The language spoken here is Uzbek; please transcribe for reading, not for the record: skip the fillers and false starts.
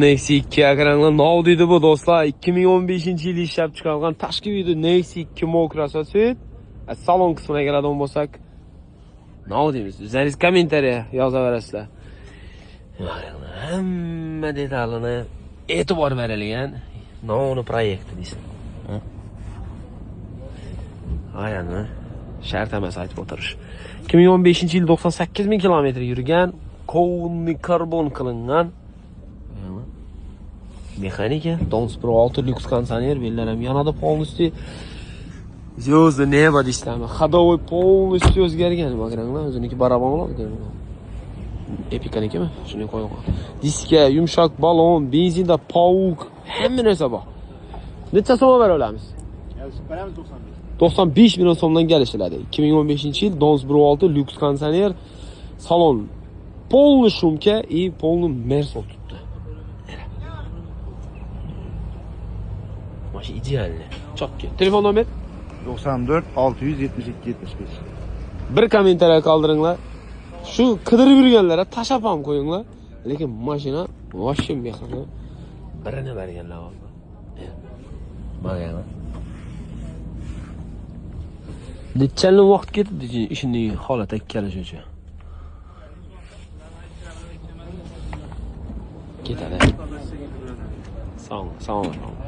Nexia 2 ekranlı nov deydi bu do'stlar. 2015 yil ishlab chiqarilgan tashqi vidi Nexia 2 Mokra svet. Salon qismiga keladigan bo'lsak, nov deymiz. O'zlaringiz kommentariya yozaverasizlar. Hamma detalini e'tibor berilgan novni proyekti deysiz. Ayani shart emas aytib o'tirish. 2015 yil 98 ming kilometr yurgan, kovunli karbon qilingan. Mexanika, Dons Pro 6 lyuks konditsioner, bellar ham yonadi полностью. Звезды небо deysizlarmi? Ходовой полностью o'zgargan, qaranglar, o'ziniki barabon bo'ladi. Epikanikimi? Shuni qo'ygan. Diska, yumshoq balon, benzinda паук, hamma narsa bor. Necha so'mga bera olamiz? Beramiz 95. 95 million so'mdan kelishiladi. 2015 yil Dons 1.6 lyuks konditsioner, salon полный шумка и полный Merс o'tibdi. Mashina идеальный. Чётко. Telefon nomer 94 672 75. Bir kommentariya qoldiringlar. Shu qidirib yurganlarga tashlab ham qo'yinglar. Lekin mashina вообще mehrni birini berganlar bor. Mana yana. Necha yil vaqt ketdi ishining holatiga kelish uchun. Ketadi. Sog', sog'.